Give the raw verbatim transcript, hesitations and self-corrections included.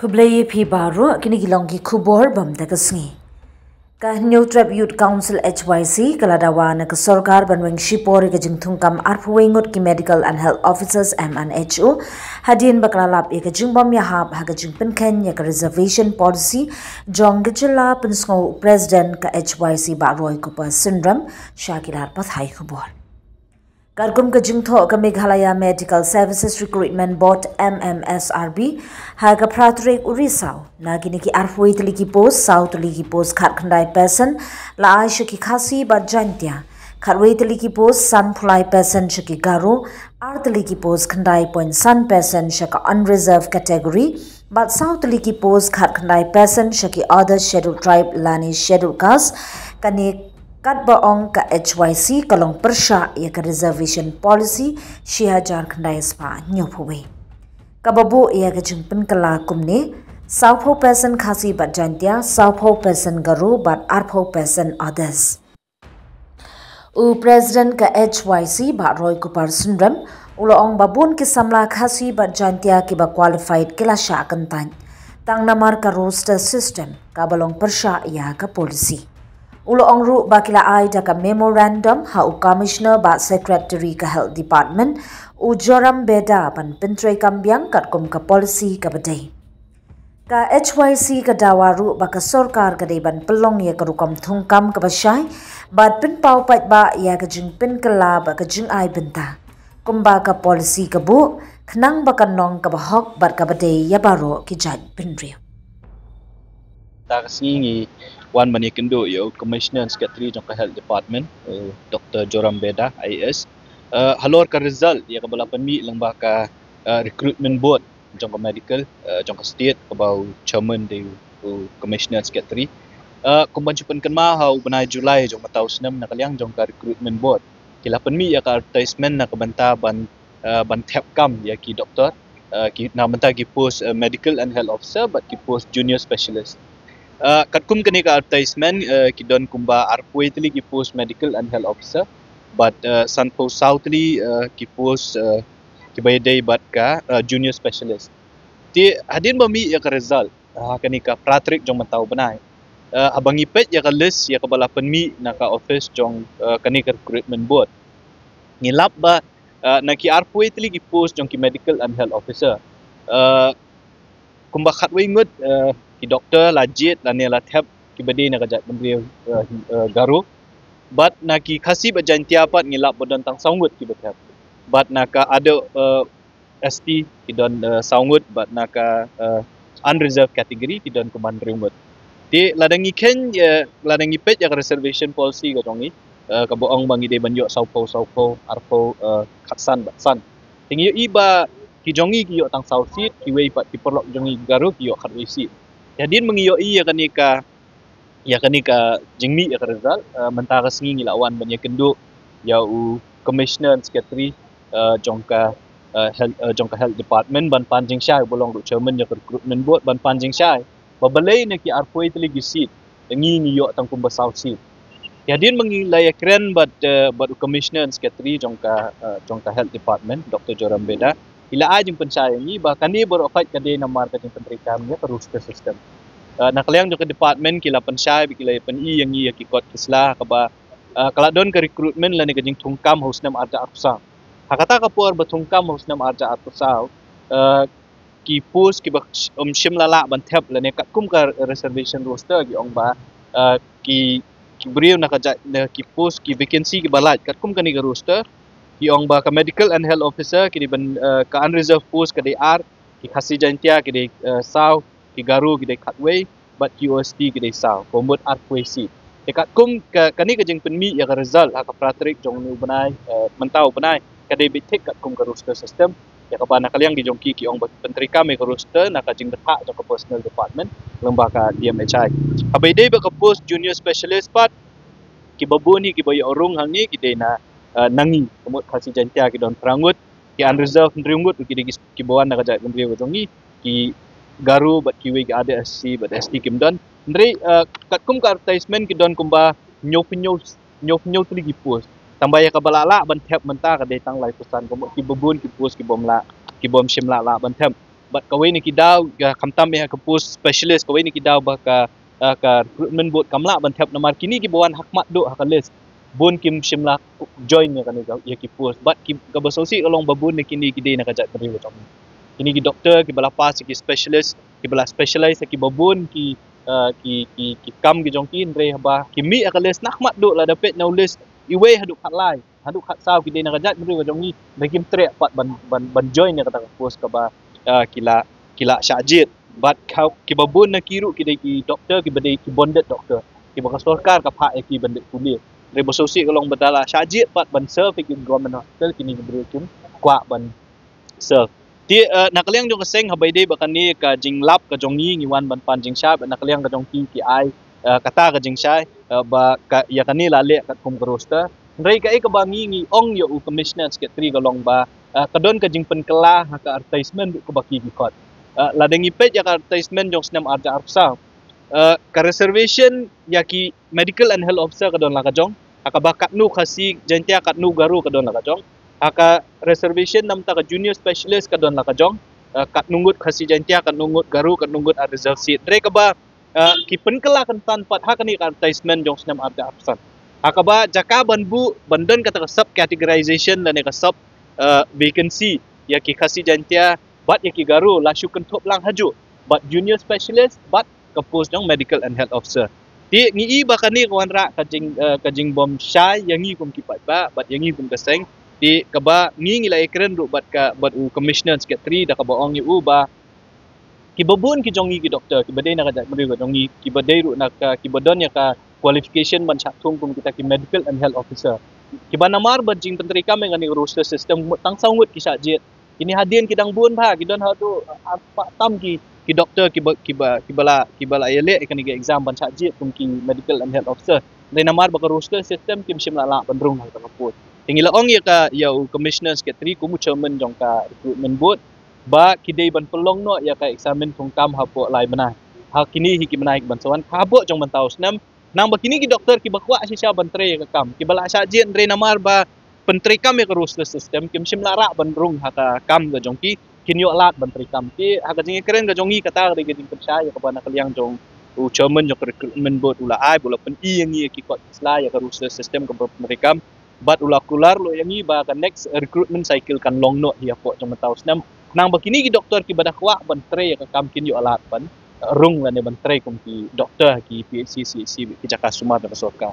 Khublei ïa phi baroh, kine ki long ki khubor bam da ka sngi. Ka Hynñiewtrep Youth Council H Y C ka la dawa na ka sorkar ban weng shipor ïa ka jingthungkam arphew ngut ki Medical and Health Officers M N H O hadien ba ka la lap ïa ka jingbym ïahap ha ka jingpynkheiñ ïa ka reservation policy jong ka jylla, pynsngew u President ka H Y C Bah Roy Cooper Synrem sha ki lad pathai khubor. Katkum ka jingthoh ka Meghalaya Medical Services Recruitment Board M M S R B, ha ka phra tarik u Risaw, na kine ki arphew tylli ki post, saw tylli ki post khatkhyndai percent la ai sha ki Khasi bad Jaintia, khatwei tylli ki post sanphew lai percent sha ki Garo, ar tylli ki post khyndai point san percent sha ka unreserved category, bad saw tylli ki post khatkhyndai percent sha ki other scheduled tribe lane scheduled caste. Kane katba ong ka H Y C ka long pyrshah ïa ka reservation policy shi hajar khyndai spah hynñiewphew wei. Kaba buh ïa ka jingpynkylla kumne: sawphew percent Khasi bad Jaintia, sawphew percent Garo bad arphew percent others. U President ka H Y C Bah Roy Cooper Synrem u la ong ba bun ki samla Khasi bad Jaintia kiba qualified ki la shah kyntait, tang namar ka roster system kaba long pyrshah ïa ka policy. U la ong ruh ba ki la ai da ka memorandum ha u Commissioner bad Secretary ka Health Department, u Joram Beda, ban pyntreikam biang katkum ka policy kaba dei. Ka H Y C ka dawa ruh ba ka sorkar ka dei ban pynlong ïa ka rukom thungkam kaba shai bad pynpaw paidbah ïa ka jingpynkylla bad ka jingai bynta, kumba ka policy ka buh, khnang ba kan long kaba hok bad kaba dei ïa baroh ki jaitbynriew. Mynta ka sngi ngi wan ban ïakynduh ïa u Commissioner and Secretary jong ka Health Department, u Doctor Joram Beda, I A S, eh, halor ka result ïa kaba la pynmih lyngba ka, eh, Recruitment Board jong ka medical, eh, jong ka state, kaba u chairman dei u Commissioner Secretary. Eh, kumban shu pynkynmaw, ha u bnai July jong mynta u snem, na ka liang jong ka Recruitment Board ki la pynmih ïa ka advertisement na ka bynta ban, eh, ban thep kam ïa ki doktor, eh, ki, na ka bynta ki post, eh, Medical and Health Officer bad ki post Junior Specialist. Eh, katkum kane ka advertisement, eh, ki don kumba arphew tylli ki post Medical and Health Officer bad, eh, sanphew saw tylli, eh, ki post, eh, kiba ïadei bad ka, eh, Junior Specialist. Te hadien ba mih ïa ka result, ah, kane ka phra tarik jong mynta u bnai, ah, haba ngi peit ïa ka list ïa kaba la pynmih na ka office jong, ah, kane ka Recruitment Board, ngi lap ba, ah, na ki arphew tylli ki post jong ki Medical and Health Officer, ah, kumba khatwei ngut, ah, ki doktor la jied lane la thep kiba dei na ka jaitbynriew, ah, ah, Garo. Bad na ki Khasi bad Jaintia pat ngi lap ba don tang saw ngut kiba thep. Bad na ka other, ah, S T ki don, eh, saw ngut bad na ka, eh, unreserved category ki don kumba hynriew ngut. Te lada ngi kheiñ, eh, lada ngi peit ïa ka reservation policy ka jong ngi, eh, kaba ong ba ngi dei ban ïoh sawphew, sawphew, arphew, eh, khatsan bad san. Te ngi ïohi ba ki jong ngi ki ïoh tang saw seat, kiwei pat ki paralok jong ngi Garo ki ïoh khatwei seat. Te hadien ba ngi ïohi ïa kane ka ïa kane ka jingmih ïa ka result, eh, mynta ka sngi ngi la wan ban ïakynduh ïa u Commissioner and Secretary, eh, jong ka, eh, health, eh, jong ka Health Department ban pan jingshai, uba long ruh chairman jong ka Recruitment Board, ban pan jingshai ba balei na ki arphew tylli ki seat ngi, ngi ïoh tang kumba saw seat. Te hadien ba ngi la ïakren bad, eh, bad u Commissioner and Secretary jong ka, eh, jong ka Health Department, Doctor Joram Beda, ki la ai jingpynshai ïa ngi ba kane baroh khoit ka dei namar ka jingpyntreikam ïa ka roster system. Eh, na ka liang jong ka department ki la pynshai bad ki la pyni ïa ngi ïa ki kot ki sla kaba, eh, ka la don ka recruitment lane ka jingthungkam ha u snem arhajar arphew saw. Ha kata ka por ba thungkam ha u snem arhajar arphew saw, eh, ki post kiba sh-, um, shym la lah ban thep lane katkum ka reservation roster ki ong ba, eh, ki, ki briew na ka jait, na ki post, ki vacancy kiba lait katkum kane ka roster, ki ong ba ka Medical and Health Officer ki dei ban, eh, ka unreserved post ka dei ar, ki Khasi Jaintia ki dei, eh, saw, ki Garo ki dei khatwei, bad ki O S T ki dei saw, ka mut arphew seat. Te katkum ka, kane ka jingpynmih ïa ka result ha ka phra tarik jong une u bnai, eh, mynta u bnai, ka dei beit thik katkum ka roster system. Ïa kaba na ka liang ki jong ki ki ong ba pyntreikam ïa ka roster na ka jingbthah jong ka personnel department lyngba ka D M H I. Haba ïadei bad ka post Junior Specialist pat, kiba bun hi kiba ïoh rung hangne ki dei na, eh, na ngi, ka mut Khasi Jaintia ki don phra ngut, ki unreserved hynriew ngut, ki dei ki, kiba wan na ka jaitbynriew ka jong ngi, ki Garo bad kiwei ki other S C bad S T kim don. Hynrei, eh, katkum ka advertisement ki don kumba hynñiewphew hynñiew, hynñiewphew hynñiew tylli ki post. Tangba ïa kaba la lah ban thep mynta ka dei tang laiphew san, ka mut kiba bun ki post kibym lah, kibym shym la lah ban thep. Bad kawei na ki daw, ka khamtam ïa ka post specialist, kawei na ki daw ba ka, ah, ka recruitment board kam lah ban thep namar kine kiba wan ha khmat duh ha ka list, bun kim shym la join ïa kane ka, ïa ki post. Bad ki, kaba sngewsih ka long ba bun na kine ki dei na ka jaitbynriew ka jong ngi. Kine ki doctor kiba la pass ïa ki specialist, kiba la specialize ïa kiba bun ki, ah, ki, ki, ki kam ki jong ki, hynrei haba ki mih ha ka list na khmat duh, lada peit na u list, iwei haduh khatlai, haduh khatsaw ki dei na ka jaitbynriew ka jong ngi, hynrei kim treh pat ban, ban, ban join ïa kata ka post kaba, ah, ki la, ki la shah jied. Bad ka, kiba bun na ki ruh ki dei ki doctor, kiba dei ki bonded doctor, kiba ka sorkar ka phah ïa ki ban dei pule. Hynrei ba sngewsih ka long ba da la shah jied pat ban serve ïa ki government hospital, kine ki briew kim kwah ban serve. Te, eh, na ka liang jong ka seng, haba ïadei bad kane ka jinglap ka jong ngi, ngi wan ban pan jingshai, bad na ka liang ka jong ki, ki ai, eh, kata ka jingshai, eh, ba ka, ïa kane la leh katkum ka roster. Hynrei kaei kaba ngi, ngi ong ïa u Commissioner Secretary ka long ba, eh, ka don ka jingpynkylla ha ka advertisement ruh kaba ki, ki khot. Eh, lada ngi peit ïa ka advertisement jong snem arhajar arphew saw, eh, ka reservation ïa ki medical and health officer ka don la ka jong, ha kaba katno Khasi Jaintia, katno Garo ka don la ka jong. Ha ka reservation namar ka junior specialist ka don la ka jong, eh, katno ngut Khasi Jaintia, katno ngut Garo, katno ngut unreserved seat. Hynrei kaba, eh, ki pynkylla kynsan pat ha kane ka advertisement jong snem arhajar arphew san, ha kaba jaka ban buh, ban don kata ka sub categorization lane ka sub, eh, vacancy ïa ki Khasi Jaintia bad ïa ki Garo la shu kynthup lang hajuh bad junior specialist bad ka post jong medical and health officer. Te ngi i ba kane ka wanrah ka jing, eh, ka jingbym shai ïa ngi kum ki paidbah bad ïa ngi kum ka seng. Te kaba ngi, ngi la ïakren ruh bad ka, bad u Commissioner Secretary, da kaba ong ïa u ba kiba bun ki jong ngi ki doctor, kiba dei na ka jaitbynriew ka jong ngi, kiba dei ruh na ka, kiba don ïa ka qualification ban shah thung kum kita ki medical and health officer, kiba namar ba jingpyntreikam ïa kane ka roster system, tang saw ngut ki shah jied. Kine hadien ki dang bun bha, ki don haduh arphew tam ki, ki doctor kiba, kiba, kiba la, kiba la ïaleh ïa kane ka exam ban shah jied kum ki medical and health officer. Hynrei namar ba ka roster system kim shym la lah ban rung ha kata ka post. Te ngi la ong ïa ka, ïa u Commissioner Secretary kum u chairman jong ka recruitment board, ba ki dei ban pynlong noh ïa ka examen thungkam hapoh lai bnai, ha kine hi ki bnai ki ban sa wan, hapoh jong mynta u snem. Nang ba kine ki doctor kiba kwah shisha ban trei ïa ka kam, kiba la shah jied, hynrei namar ba pyntreikam ïa ka roster system, kim shym la lah ban rung ha ka kam ka jong ki, kin ïoh lad ban treikam. Te ha ka jingïakren ka jong ngi, kata ka dei ka jingpynshai ïa kaba na ka liang jong u chairman jong ka recruitment board u la ai, u la pyni ïa ngi ïa ki kot ki sla ïa ka roster system kaba pyntreikam. Bad u la kular ruh ïa ngi ba ka next recruitment cycle kan long noh hi hapoh jong mynta u snem. Nang ba kine ki doctor kiba da kwah ban trei ïa ka kam kin ïoh lad ban, eh, rung lane ban trei kum ki doctor ha ki P H C, C H C, ki jaka sumar jong ka sorkar.